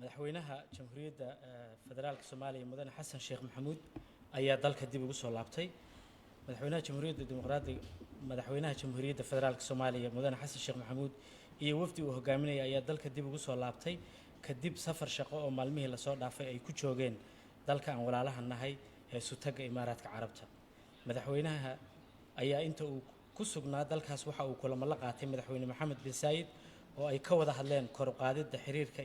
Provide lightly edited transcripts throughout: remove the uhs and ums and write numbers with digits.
Madaxweynaha Jamhuuriyadda Federaalka Soomaaliya, Mudane Xasan Sheekh Maxamuud, ayaa dalka dib ugu soo laabtay. Madaxweynaha Jamhuuriyadda Dimuqraadiga, Madaxweynaha Jamhuuriyadda Federaalka Soomaaliya, Mudane Xasan Sheekh Maxamuud, iyo wafdi uu hogaaminaya ayaa dalka dib ugu soo laabtay kadib safar shaqo oo maalmihii lasoo dhaafay ay ku joogeen dalka aan walaalaha nahay ee Sutagga Imaaraadka Carabta. Madaxweynaha ayaa inta uu ku sugnaa dalkaas waxa uu kulamo la qaatay Madaxweyne Maxamed bin Saayid, oo ay ka wada hadleen kor u qaadidda xiriirka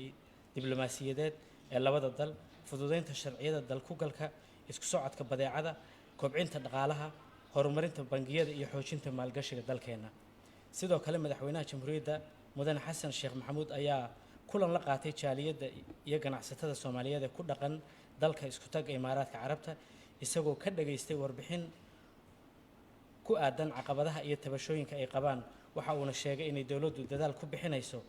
diblomaasiyadeed ee labada dal, fududeynta sharciyada dalkugalka, isku socodka badeecada, kobcinta dhaqaalaha, horumarinta bangiyada iyo xoojinta maalgashiga dalkeenna. Sidoo kale, Madaxweynaha Jamhuuriyadda, Mudane Xasan Sheekh Maxamuud, ayaa kulan la qaatay jaaliyadda iyo ganacsatada Soomaaliyeed ee ku dhaqan dalka Iskutagga Imaaraadka Carabta, isagoo ka dhagaystay warbixin ku aadan caqabadaha iyo tabashooyinka ay qabaan. Waxa uuna sheegay inay dowladdu dadaal ku bixinayso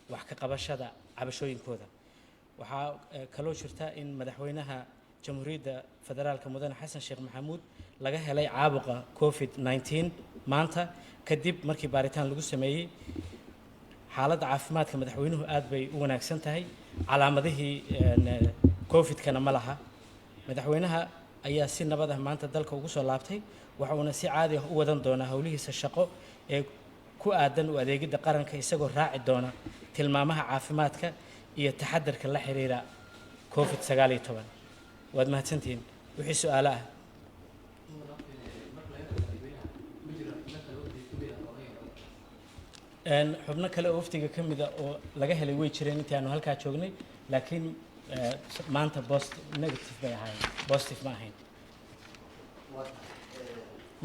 wax ka qabashada cabashooyinkooda. Waxaa kaloo jirta in Madaxweynaha Jamhuuriyadda Federaalka, Mudane Xasan Sheekh Maxamuud, laga helay caabuqa COVID-19 maanta, kadib markii baaritaan lagu sameeyey. Xaaladda caafimaadka madaxweynuhu aad bay u wanaagsan tahay, calaamadihii COVID-kana ma laha. Madaxweynaha ayaa si nabad ah maanta dalka ugu soo laabtay, waxa uuna si caadi ah u wadan doonaa howlihiisa shaqo ee ku aadan u adeegidda qaranka, isagoo raaci doona tilmaamaha caafimaadka iyo taxadarka la xiriira COVID-19. Waad mahadsantihiin. Wixii su-aalo ah? Marka laga tago madaxweynaha, ma jiro xubno kale oo kamid ah oo laga helo? Xubno kale oo wafdiga ka mida oo laga helay way jireen intii aanu halkaa joognay, laakiin maanta post negative bay ahaayeen, positive ma ahayn.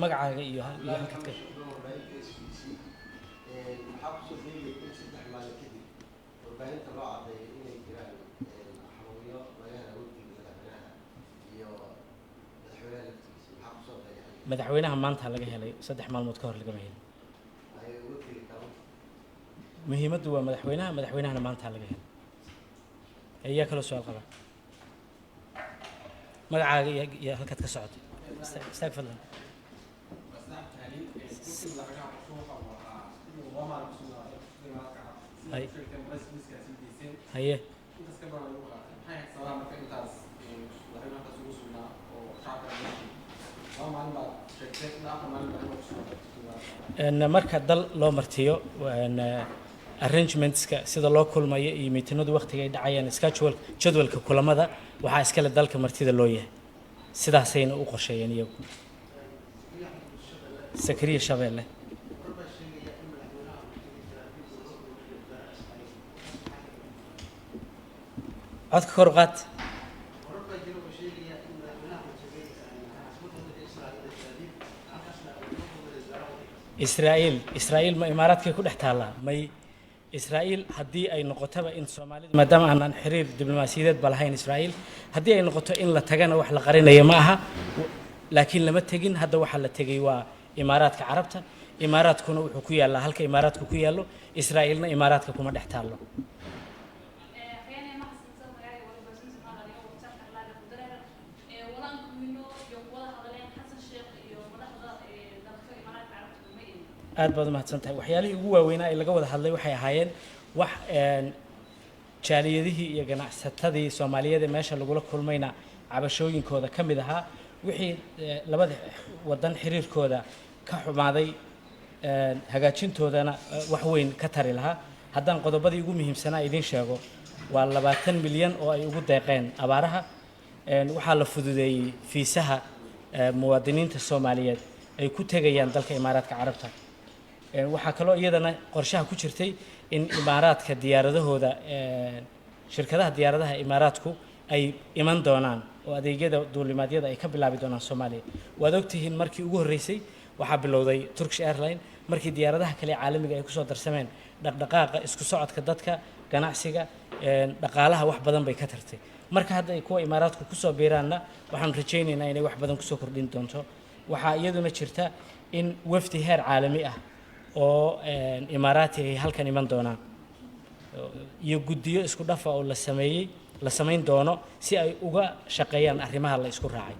Magacaaga iyo halkaad ka SBC. Waxaa kusoo beegay in 3 maalin kadib warbaahinta loo caddeeyo inay jiraan xanuunyo laga hela wafdiga madaxweynaha iyo madaxweynaha laftigiisa. Maxaa kusoo beegay? Madaxweynaha maanta laga helay, 3 maalmood ka hor lagama helin. Ay wafdiga kale? Muhiimaddu waa madaxweynaha, madaxweynahana maanta laga helay. Ayaa kaloo su-aal qaba? Magacaaga iyo halkaad ka socoto. Istaag fadlan. Hay. Haye. Intaas ka badan lagu qaatay, maxay ahayd sababaha marka intaas madaxweynaha halkaas ugu sugnaa oo shacabka loo sheegay? 2 maalin baad sheegtay, ilaa 4 maalin baa inuu kusugnaa. Marka dal loo martiyo, arrangementska sida loo kulmayo iyo miitinadu waqtiga ay dhacayaan, schedule, jadwalka kulamada, waxaa iskale dalka martida loo yahay. Sidaasayna u qorsheeyeen iyagu. Sakariya, Shabeelle. War baa sheegaya in madaxweynaha uu tegay Tel Aviv oo loo kulmay wasaaraha Israa'iil. Codka kor u qaad. Warar baa jira oo sheegaya in madaxweynaha uu tegay caasimadda waddanka Israa'iil ee Tel Aviv, halkaasna uu kula kulmay wasaaraha waddankaas. Israa'iil ma Imaaraadkay ku dhex taallaa? May. Israa'iil haddii ay noqotaba in Soomaalida, maadaama aanan xiriir diblomaasiyadeed ba lahayn Israa'iil, haddii ay noqoto in la tagana, wax la qarinaya ma aha, laakiin lama tegin. Hadda waxaa la tegay waa Imaaraadka Carabta. Imaaraadkuna wuxuu ku yaallaa halka Imaaraadku ku yaallo, Israa'iilna Imaaraadka kuma dhex taallo. Afhayeen mahadsanto. Magacayga warbaahinta Soomaaliya oo waqti Arlaada ku dareer walaan kumino iyo wada hadleen Xasan Sheekh iyo madaxda dalka Imaaraadka Carabta ma in Aad baad u mahadsan tahay. Waxyaalihii ugu waaweynaa ee laga wada hadlay waxay ahaayeen wax jaaliyadihii iyo ganacsatadii Soomaaliyeed ee meesha lagula kulmayna cabashooyinkooda ka mid ahaa, wixii labada wadan xiriirkooda ka xumaaday hagaajintoodana wax weyn ka tari lahaa. Haddaan qodobadii ugu muhiimsanaa idiin sheego, waa 20 milyan oo ay ugu deeqeen abaaraha. Waxaa la fududeeyey fiisaha muwaadiniinta Soomaaliyeed ay ku tegayaan dalka Imaaraadka Carabta. Waxaa kaloo iyadana qorshaha ku jirtay in Imaaraadka diyaaradahooda, shirkadaha diyaaradaha Imaaraadku ay iman doonaan oo adeegyada duulimaadyada ay ka bilaabi doonaan Soomaaliya. Waad ogtihiin, markii ugu horreysay waxaa bilowday Turkish Airline. Markii diyaaradaha kale ee caalamiga ay kusoo darsameen, dhaqdhaqaaqa isku socodka dadka, ganacsiga, dhaqaalaha wax badan bay ka tartay. Marka hadda ay kuwa Imaaraadku kusoo biiraanna, waxaanu rajaynaynaa inay wax badan kusoo kordhin doonto. Waxaa iyaduna jirta in wafdi heer caalami ah oo Imaaraati ay halkan iman doonaan, iyo guddiyo isku dhafa oo la sameeyey, la samayn doono, si ay uga shaqeeyaan arrimaha la isku raacay.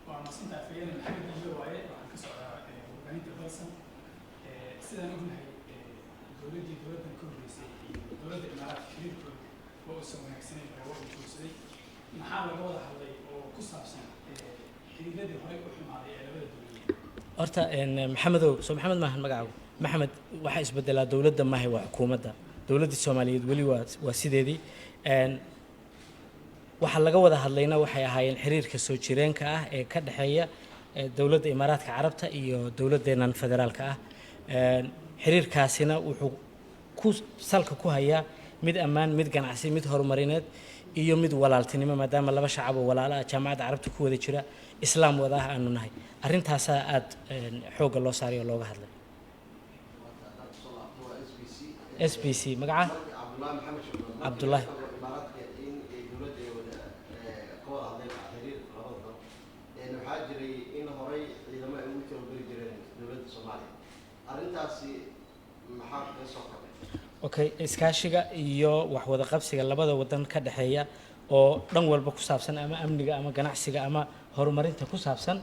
Waa mahadsantahay, afhayeene. Maxamed Iile waaye, waxaan ka socdaa warbaahinta Dalsan. Sidaan ognahay, dowladdii dowladdan ka horreysay iyo dowladda Imaaraadka xiriirkooda oo uusan wanaagsanayn oo uu joogsaday. Maxaa laga wada hadlay oo ku saabsan xiriiradii horey u xumaaday ee labada dowladood? Horta Maxamedow, soo Maxamed maahan magacaagu? Maxamed, waxaa isbedelaa dowladda maahay, waa xukuumadda. Dowladda Soomaaliyeed weli waa sideedii. Waxaa laga wada hadlayna waxay ahaayeen xiriirka soo jireenka ah ee ka dhexeeya dowladda Imaaraadka Carabta iyo dowladdeennan federaalka ah. Xiriirkaasina wuxuu ku salka ku hayaa mid ammaan, mid ganacsi, mid horumarineed iyo mid walaaltinimo, maadaama laba shacab oo walaalo ah, Jaamacadda Carabta ku wada jira, Islaam wada ah aanu nahay. Arrintaasaa aada xoogga loo saaray oo looga hadlay. SBC, magaca? Cabdullaahi Maxamed Shukran. Cabdullaahi. Imaaraadka in ay dowladda ay wada ka wada hadleen xiriirka labada dal. Waxaa jiray in horey ciidamo ay ugu tababari jireen dowladda Soomaaliya. Arrintaasi maxaa kaga soo kordhay? Okay, iskaashiga iyo wax wada qabsiga labada wadan ka dhexeeya oo dhan walba ku saabsan, ama amniga ama ganacsiga ama horumarinta ku saabsan,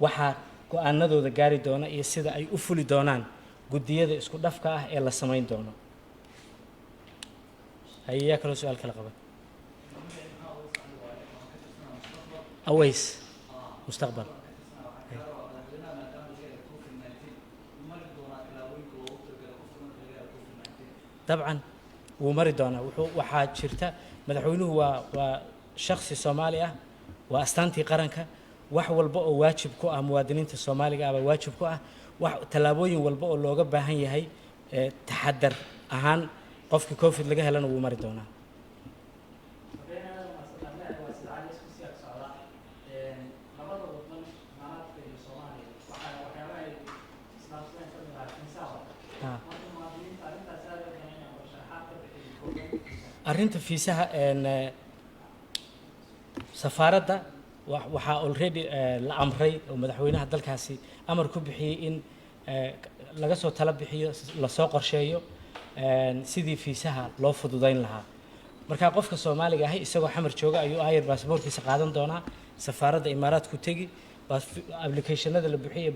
waxaa go-aanadooda gaari doona iyo sida ay u fuli doonaan guddiyada isku dhafka ah ee la samayn doono. Hayeyaa kaloo su-aal kala qaba? Aways, Mustaqbal. Dabcan wuu mari doonaa. Wuxuu waxaa jirta, madaxweynuhu waa shakhsi Soomaali ah, waa astaantii qaranka. Wax walba oo waajib ku ah muwaadiniinta Soomaaliga ah baa waajib ku ah. Wax tallaabooyin walba oo looga baahan yahay taxadar ahaan qofkii COVID laga helana wuu mari doonaa. Madaxweynaha maasalaamee waa Sida Cali SBC ka socda. Labada wadan, Imaaraadka iyo Soomaaliya, waxaa waxyaabaha ay islaamsadeen ka mid ah fiisaha. Marka muwaadiniinta arrintaas aad u daneynaya oo sharaxaad ka bixiyo. Arrinta fiisaha safaaradda waxaa already la amray oo madaxweynaha dalkaasi amar ku bixiyey in laga soo tala bixiyo, lasoo qorsheeyo sidii fiisaha loo fududayn lahaa. Marka qofka Soomaaliga ahi isagoo Xamar jooga ayuu ayar baasaboorkiisa qaadan doonaa, safaaradda Imaaraadku tegi, applicationada la buxiyo,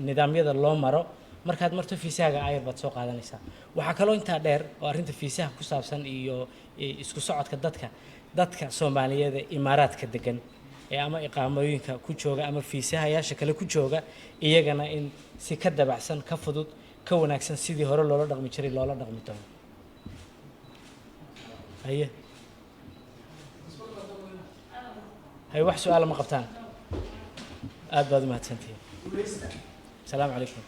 nidaamyada loo maro. Markaad marto fiisahaaga ayar baad soo qaadanaysaa. Waxaa kaloo intaa dheer oo arrinta fiisaha ku saabsan iyo isku socodka dadka Soomaaliyeed ee Imaaraadka degan ee ama iqaamooyinka ku jooga ama fiisahayaasha kale ku jooga, iyagana in si ka dabacsan, ka fudud, ka wanaagsan sidii hore loola dhaqmi jiray loola dhaqmi doono. Haye haye, wax su-aala ma qabtaan? Aad baad u mahadsantihiin. Asalaamu calaykum.